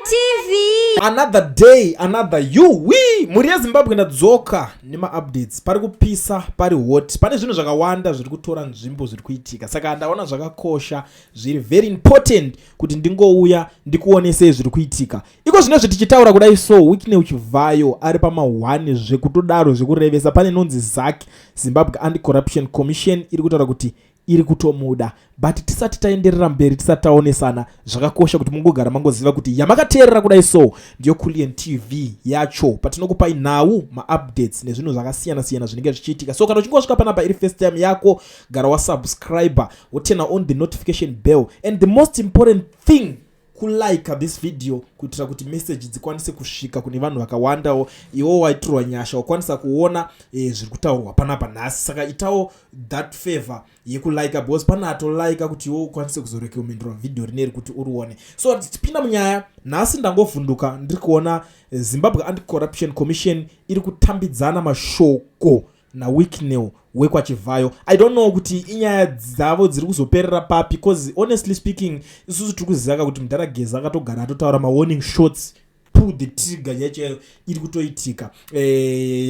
TV. Another day, another you. We mhuri yeZimbabwe, ndadzoka nemaupdates. Pari kupisa, pari hot, pane zvinhu zvakawanda zviri kutora nzvimbo, zviri kuitika. Saka ndaona zvakakosha, zviri very important kuti ndingouya ndikuonesei zviri kuitika iko zvinezvi. Tichitaura kudai so, Wicknell Chivhayo ari pama1 zvekutodaro, zvekurevesa. Pane inonzi ZACC, Zimbabwe Anti-Corruption Commission, iri kutaura kuti iri kutomuda. But tisati taenderera mberi, tisati taonesana, zvakakosha kuti mungogara mangoziva kuti yamakateerera kudai so ndiyo Culian TV yacho, patinokupai nhau, maupdates nezvinhu zvakasiyana-siyana zvinenge zvichiitika. So kana uchinge wasvika panapa iri first time yako, gara wasubscribe, woturn on the notification bell, and the most important thing, kulike this video kuitira kuti message dzikwanise kusvika kune vanhu vakawandawo. Iwo waitirwa nyasha wakwanisa kuona zviri kutaurwa panapa nhasi. Saka itawo that favor yekulike, because pana atolika kuti iwo ukwanise kuzorekomendera vhidhiyo rineri kuti urione. So tipinda munyaya nhasi, ndangovhunduka ndiri kuona Zimbabwe Anti-Corruption Commission iri kutambidzana mashoko naWicknell wekwaChivhayo. I don't know kuti inyaya dzavo dziri kuzoperera papi, because honestly speaking, isusu tiri kuziva kuti mudhara Geza akatogara atotaura mawarning shots, pull the trigger yacho iri kutoitika.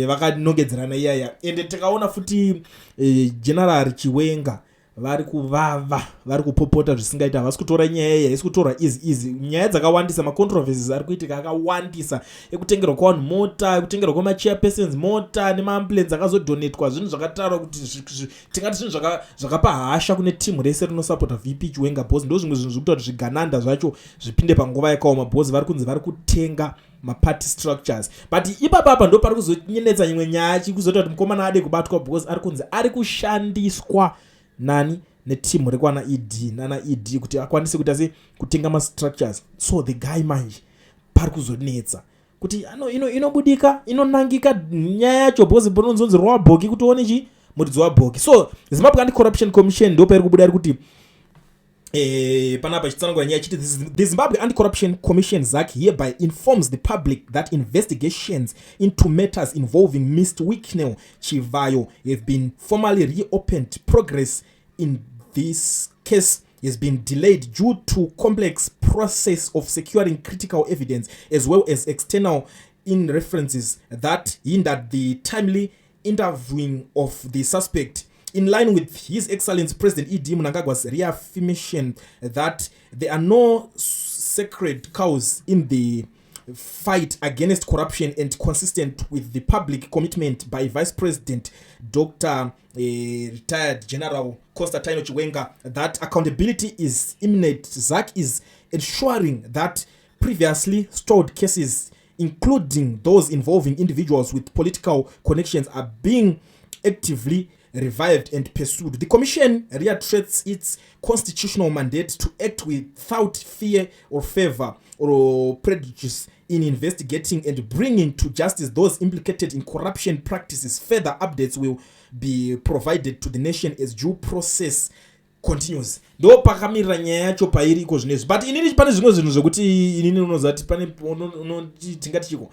Vakanongedzerana iyaya. Ende tikaona futi General Chiwenga vari kuvava, vari kupopota zvisingaita. Havasi kutora nyaya iyi, haisi kutorwa easy easy. Nyaya dzakawandisa, macontroversies ari kuitika akawandisa, ekutengerwa kwavanhu mota, ekutengerwa kwemachairpersons mota nemaambulance akazodonetwa. Zvinhu zvakataurwa kuti tingati zvinhu zvakapa hasha kune timu rese rinosapota VP Chiwenga, because ndo zvimwe zvinhu zviri kuita kuti zvigananda zvacho zvipinde panguva yakaoma, because vari kunzi vari kutenga maparty structures. But ipapapa ndo pari kuzonyenetsa imwe nyaya chikuzoita kuti mukomana ade kubatwa, because ari kunzi ari kushandiswa nani, netimu rekwana ED nana ED kuti akwanise kuita sei, kutenga mastructures. So the guy manje pari kuzonetsa kuti inobudika, inonangika nyaya yacho, because panonzonzi rwabhoki kuti uone chi muridzi wabhoki. So Zimbabwe Anti Corruption Commission ndo pairi kubuda, iri kuti panapa chitsanangura nyaya chiti, "The Zimbabwe Anti-Corruption Commission, ZACC, hereby informs the public that investigations into matters involving Mr Wicknell Chivayo have been formally reopened. Progress in this case has been delayed due to complex process of securing critical evidence as well as external interferences that hindered the timely interviewing of the suspect. In line with His Excellency President ED Mnangagwa's reaffirmation that there are no sacred cows in the fight against corruption and consistent with the public commitment by Vice President Dr retired General Constantino Chiwenga that accountability is imminent, ZACC is ensuring that previously stalled cases, including those involving individuals with political connections, are being actively revived and pursued. The commission reiterates its constitutional mandate to act without fear or favor or prejudice in investigating and bringing to justice those implicated in corruption practices. Further updates will be provided to the nation as due process continues." Ndo pakamirira nyaya yacho pairi iko zvinezvi. But inini pane zvimwe zvinhu zvekuti inini unoziva kuti pane tingati chiko,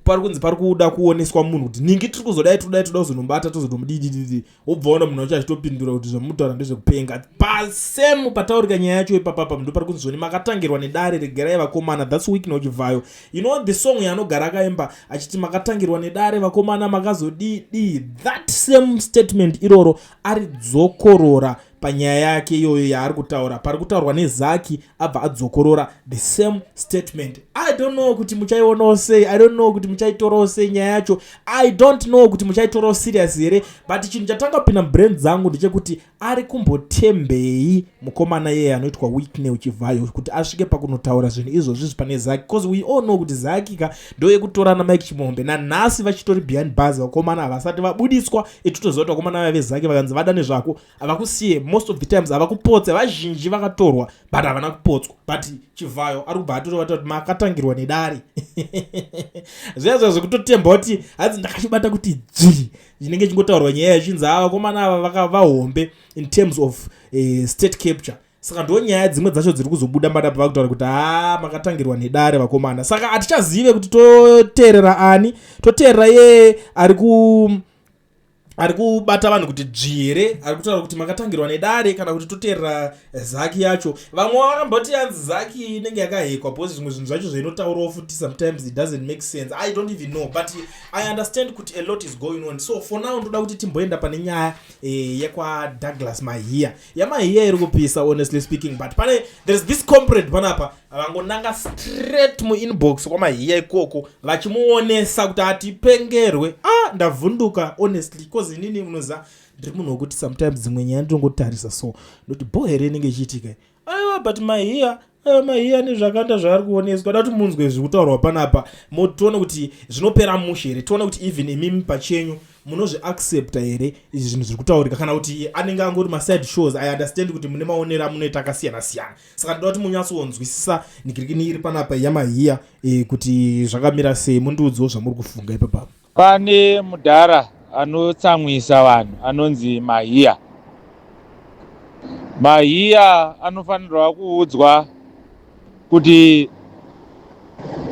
pari kunzi pari kuda kuoneswa munhu kuti ningi tiri kuzodai, todai, toda kuzonomubata, tozotomudidididi. Wobva waona munhu wacho achitopindura kuti zvamutaura ndezvekupenga. Pasemu pataurika nyaya yacho ipapapa, ndo pari kunzi zvoni makatangirwa nedare, regerai vakomana. That's Wicknell Chivhayo. You know the song yaanogara akaimba achiti makatangirwa nedare vakomana, makazodidi. That same statement iroro aridzokorora panyaya yake iyoyo yaari kutaura. Pari kutaurwa neZACC, abva adzokorora the same statement. I don't know kuti muchaionawo sei, I don't know kuti muchaitorawo sei nyaya yacho, I don't know kuti muchaitorawo serious here, but chinhu chatanga kupinda mubrain dzangu ndechekuti ari kumbotembei mukomana iyeye anoitwa Wicknell Chivhayo kuti asvike pakunotaura zvinhu izvozvi pane ZACC, because we all know kuti ZACC ka ndo yekutorana Mike Chimombe. Nanhasi vachitori behind bars vakomana, havasati vabudiswa. Itotoziva kuti vakomana vaya veZACC vakanzi vada nezvako havakusiye. Most of the times havakupotse. Vazhinji vakatorwa but havana kupotswa. But Chivhayo ari kubva atovata kuti makatangirwa nedare. Zviya zva zvekutotemba kuti hanzi ndakachibata kuti dzvi, chinenge chingotaurwa nyaya yachinzi ava vakomana ava vakavahombe in terms of state capture. Saka ndo nyaya dzimwe dzacho dziri kuzobuda madapa, vakutaura kuti ha, makatangirwa nedare vakomana. Saka hatichazive kuti toteerera ani, toteerera iye ari ku Ari kubata vanhu kuti dzvi here? Ari kutaura kuti makatangirwa nedare kana kuti toteerera ZACC yacho? Vamwe vakamboti yanzi ZACC inenge yakahekwa, because zvimwe zvinhu zvacho zvainotaurawo futi, sometimes it doesn't make sense. I don't even know, but I understand kuti a lot is going on. So for now ndoda kuti timboenda pane nyaya yekwaDouglas Mahiya. YaMahiya iri kupisa, honestly speaking, but pane, there's this comrade panapa vangonanga straight muinbox kwaMahiya ikoko vachimuonesa kuti atipengerwe. Ah, ndavhunduka honestly, 'cause inini munoziva ndiri munhu wekuti sometimes dzimwe nyaya ndinongotarisa, so ndoti bho here inenge ichiitika? Aiwa, but Mahiya, Mahiya nezvakanda zvaari kuoneswa, da kuti munzwe zviri kutaurwa panapa, tione kuti zvinopera mushe here, tione kuti even imimi pachenyu munozviaccepta here izvi zvinhu zviri kutaurika, kana kuti anenge angori maside shows. I understand kuti mune maonero amunoita akasiyana siyana, saka ndoda kuti munyatsonzwisisa nigirikini iri panapa yaMahiya, kuti zvakamira sei. Mundiudzewo zvamuri kufunga ipapapo. Pane mudhara anotsamwisa vanhu anonzi Mahiya. Mahiya anofanirwa kuudzwa kuti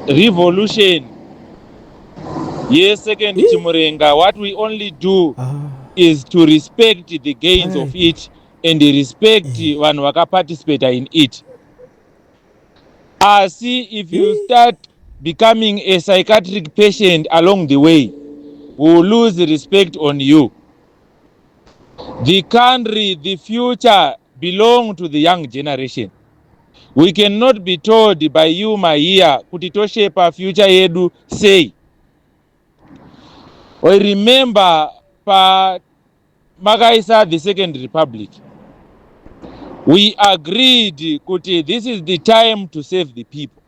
revolution yesecond Chimurenga, what we only do is to respect the gains of it and respect vanhu vakaparticipata in it. Asi if you start becoming a psychiatric patient along the way, we will lose respect on you. The country, the future belong to the young generation. We cannot be told by you, Mahiya, kuti toshepa future yedu sei. I remember pa makaisa the Second Republic, we agreed kuti this is the time to save the people,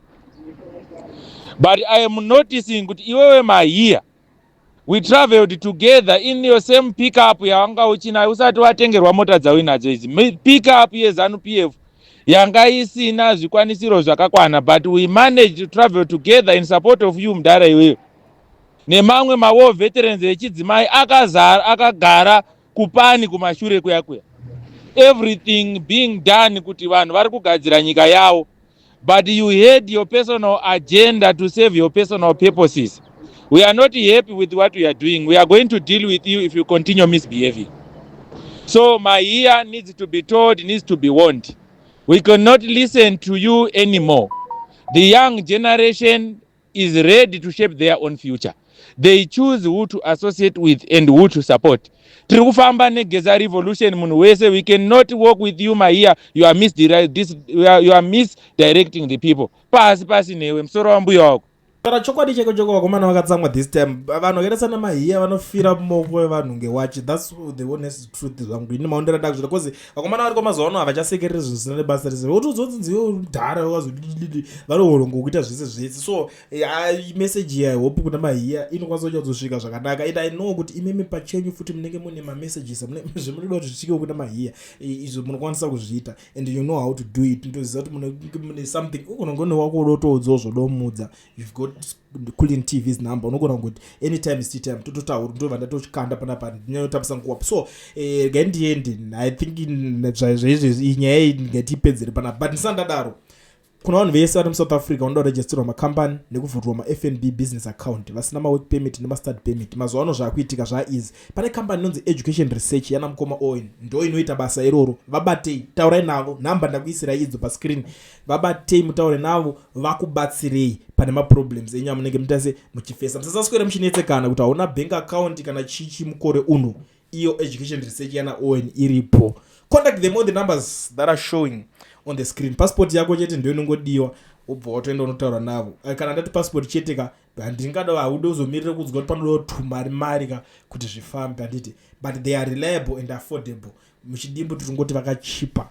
but I am noticing kuti iwewe Mahiya, we traveled together in your same pickup yawanga uchinayo usati watengerwa mota dzauinadzo idzi, pickup yeZANU PF yanga isina zvikwanisiro zvakakwana, but we managed to travel together in support of you, mudhara iweyo, nemamwe mawar veterans echidzimai akazara akagara kupani kumashure kuya kuya, everything being done kuti vanhu vari kugadzira nyika yavo. But you had your personal agenda to save your personal purposes. We are not happy with what we are doing. We are going to deal with you if you continue misbehaving. So Mahiya needs to be told, needs to be warned. We cannot listen to you anymore. The young generation is ready to shape their own future. They choose who to associate with and who to support. Tiri kufamba neGeza revolution munhu wese. We cannot work with you, Mahiya. You are misdirecting the people. Pasi pasi newe, musoro wambuya wako. Kana chokwadi cheko cheko, vakomana vakatsamwa this time. Vanhu vakaita sana Mahiya vanofira mumaoko evanhu ngewachi. That's the honest truth zvangu ini maondero andakuzvita, 'cause vakomana vari kwamazuva ano havachasekereri zvinhu zvisina nebasa rese. Wotozodzonziwe mudhara wakazodididi, vanohorongo kuita zvese zvese. So message iyi, I hope kuna Mahiya inokwanisa kunyatsosvika zvakanaka, and I know kuti imimi pachenyu futi munenge mune mamessages zvemunoda kuti zvisvike kuna Mahiya. Izvo munokwanisa kuzviita and you know how to do it. Ndoziva kuti mune something ugonongone wako unotoudzawo zvodomudza. You've got Kulin TV's number, unogona kungoti anytime is time, tototaura. Ndobva ndatochikanda panapa, ndinyanyotambisa nguva. So regai ndiende. I think zvaizvezvi nyaya iyi ngatiipedzere panapa, but ndisati ndadaro, kuna vanhu vese vari muSouth Africa vanoda kuregisterwa makambani nekuvhurwa maFNB business account, vasina mawork permit nemastudy permit. Mazuva ano zvaakuitika zvaaeasy. Pane kambani inonzi Education Research yana mukoma Owen, ndo inoita basa iroro. Vabatei, taurai navo, nhamba ndakuisirai idzo pascreen. Vabatei, mutaure navo, vakubatsirei pane maproblems enyu amunenge mutase muchifesa. Musasaswere muchinetsekana kuti hauna bank account kana chichi. Mukore uno iyo Education Research yana Owen iripo. Contact them on the numbers that are showing on the screen. Passport yako chete ndiyo inongodiwa, wobva watoenda unotaura navo. Kana ndati passport chete ka, handingada, haudi uzomirire kunzwa kuti panoda tumari mari ka kuti zvifambe, handiti? But they are reliable and affordable. Muchidimbu tiri ngoti vakachipa.